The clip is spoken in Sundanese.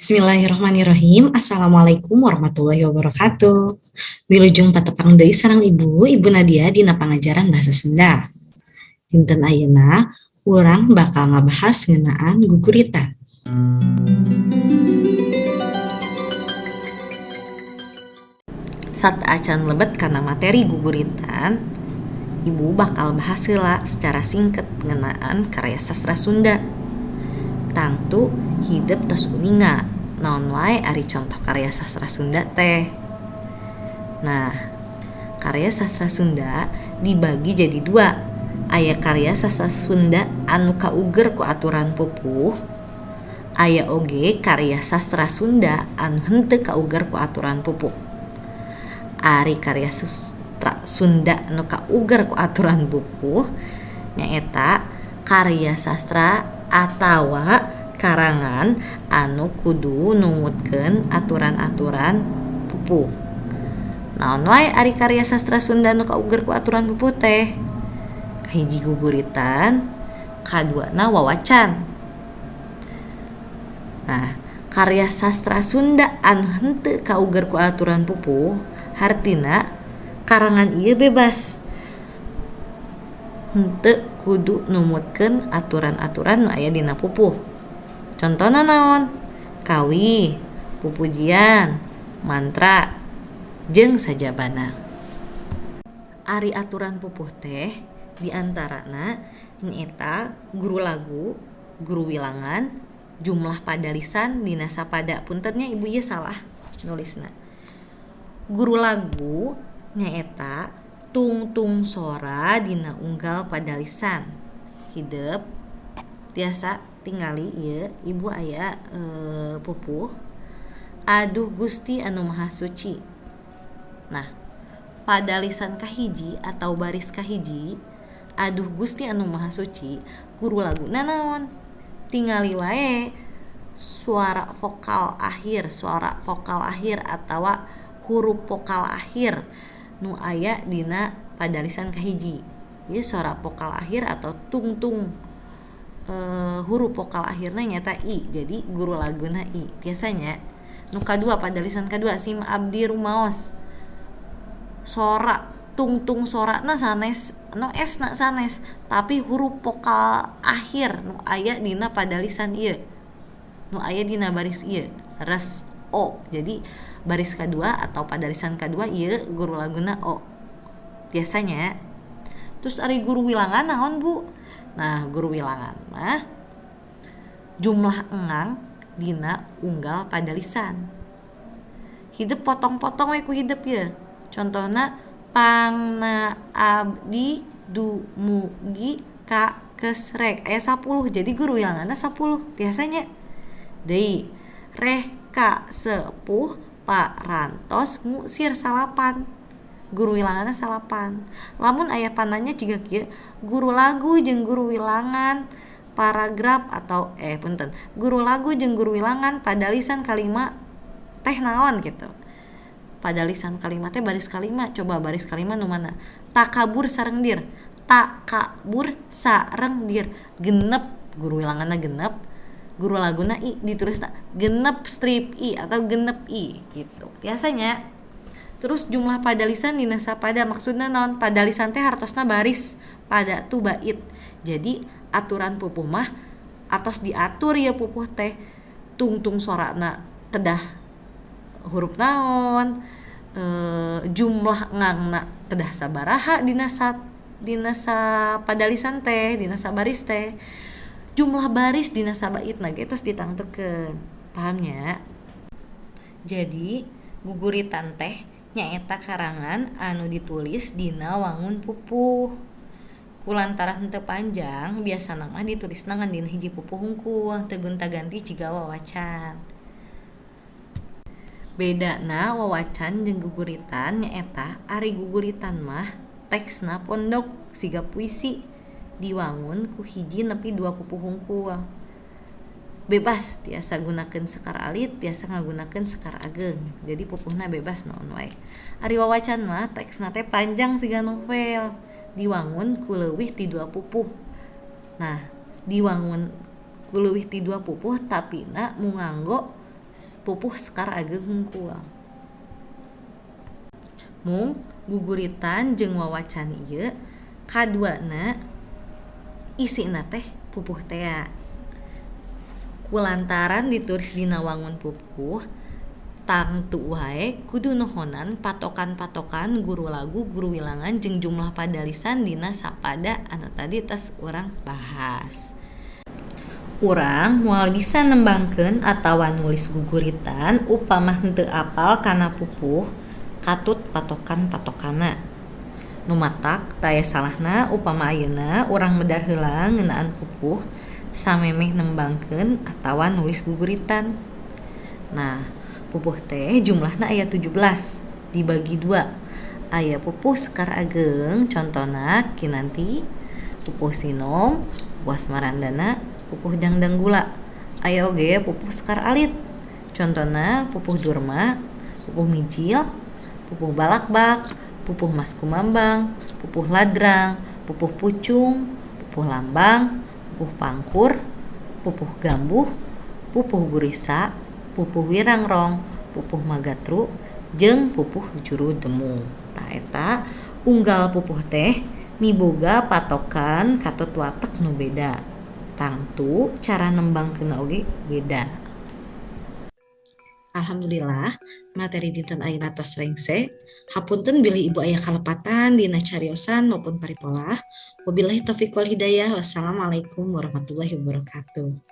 Bismillahirrahmanirrahim. Assalamualaikum warahmatullahi wabarakatuh. Wilujeng patepang deui sareng Ibu, Ibu Nadia, dina pangajaran bahasa Sunda. Dinten ayeuna urang bakal ngabahas ngeunaan guguritan. Sateuacan lebet kana materi guguritan, Ibu bakal bahas heula secara singket ngeunaan karya sastra Sunda. Tangtu hidep tos uninga naon wae ari contoh karya sastra Sunda teh. Nah, karya sastra Sunda dibagi jadi dua. Aya karya sastra Sunda anu kauger ku aturan pupuh, aya oge karya sastra Sunda anu henteu kauger ku aturan pupuh. Ari karya sastra Sunda anu kauger ku aturan pupuh nyaeta karya sastra atawa karangan anu kudu numutkeun aturan-aturan pupuh. Naon wae ari karya sastra Sunda anu kauger ku aturan pupuh teh? Kahiji guguritan, kaduana wawacan. Nah, karya sastra Sunda anu henteu kauger ku aturan pupuh hartina karangan ieu bebas. Henteu kudu numutkeun aturan-aturan nu aya dina pupuh. Contohna naon? Kawi, pupujian, mantra, jeung sajabana. Ari aturan pupuh teh diantarana nyaeta guru lagu, guru wilangan, jumlah padalisan dina sapada. Punten nya, Ibu ieu salah nulisna. Guru lagu nyaeta tungtung sora dina unggal padalisan. Hidep tiasa tingali ieu Ibu aya pupuh Aduh Gusti Anu Maha Suci. Nah, padalisan kahiji atau baris kahiji Aduh Gusti Anu Maha Suci, guru laguna naon? Tingali wae suara vokal akhir, suara vokal akhir atawa huruf vokal akhir nu aya dina padalisan kahiji. Ieu suara vokal akhir atau tungtung huruf vokal akhirna nyaeta i. Jadi guru laguna i. Biasanya nu kadua, padalisan kadua, sim abdi rumaos. Sora tungtung sorana sanes nu S na sanes, tapi huruf vokal akhir nu aya dina padalisan ieu, nu aya dina baris ieu res o. Jadi baris kedua atau padalisan kedua ieu guru laguna o. Biasanya. Terus ari guru wilangan naon, Bu? Nah, guru wilangan mah jumlah engang dina unggal padalisan. Hidep potong-potong we ku hidep ye. Contohna pangna abdi dumugi ka kesrek aya 10, jadi guru wilanganna 10 biasanya. Deui reh ka sepuh parantos ngusir salapan, guru wilanganna salapan. Lamun aya pananya jiga kieu, guru lagu jeung guru wilangan paragraf atau punten, guru lagu jeung guru wilangan padalisan kalima teh naon gitu. Padalisan kalima teh baris kalima. Coba baris kalima nu mana? Takabur sareng dir, takabur sareng dir, genep guru wilanganna genep, guru laguna i, ditulisna genep strip i atau genep i gitu biasanya. Terus jumlah padalisan dina sapada maksudna naon? Padalisan teh hartosna baris, pada tuh bait. Jadi aturan pupuh mah atos diatur ya pupuh teh, tungtung sorana kedah huruf naon, jumlah ngangna kedah sabaraha dina sapadalisan teh, dina sabaris teh, jumlah baris dina sabaitna ge tos ditangtukeun. Pahamnya? Jadi guguritan teh nyaeta karangan anu ditulis dina wangun pupuh. Kulantaran henteu panjang, biasana mah ditulisna ngan dina hiji pupuh hungkul, teu gonta-ganti jiga wawacan. Bedana wawacan jeung guguritan nyaeta ari guguritan mah teksna pondok siga puisi, diwangun ku hiji nepi dua pupuh hungkul. Bebas tiasa gunakeun sekar alit, tiasa ngagunakeun sekar ageng. Jadi pupuhna bebas naon wae. Ari wawacan mah teksna teh panjang siga novel, diwangun ku leuwih ti dua pupuh. Nah, diwangun ku leuwih ti dua pupuh tapi na mu nganggo Pupuh Sekar Ageng hungkul. Mung guguritan jeung wawacan ieu kaduana isina teh pupuh tea. Kulantaran ditulis dina wangun pupuh, tangtu wae kudu nohonan patokan-patokan guru lagu, guru wilangan jeung jumlah padalisan dina sapada anu tadi tos urang bahas. Urang moal bisa nembangkeun atawa nulis guguritan upama henteu apal kana pupuh katut patokan-patokanna. Nu matak taya salahna upama ayeuna urang medar heula ngeunaan pupuh samemeh nembangkeun atawa nulis guguritan. Nah, pupuh teh jumlahna aya 17 dibagi dua. Aya pupuh Sekar Ageng contona Kinanti, pupuh Sinom, pupuh Asmarandana, pupuh Dangdanggula. Aya oge pupuh Sekar Alit contona pupuh Durma, pupuh Mijil, pupuh Balakbak, pupuh Maskumambang, pupuh Ladrang, pupuh Pucung, pupuh Lambang, pupuh Pangkur, pupuh Gambuh, pupuh Gurisa, pupuh Wirangrong, pupuh Magatru, jeung pupuh Juru Demung. Tah, eta unggal pupuh teh miboga patokan katut watek nu beda, tangtu cara nembangkeunna oge beda. Alhamdulillah, materi dinten ayeuna tos rengse. Hapunten bilih ibu aya kalepatan dina cariosan maupun paripolah. Wabillahi taufik wal hidayah. Wassalamualaikum warahmatullahi wabarakatuh.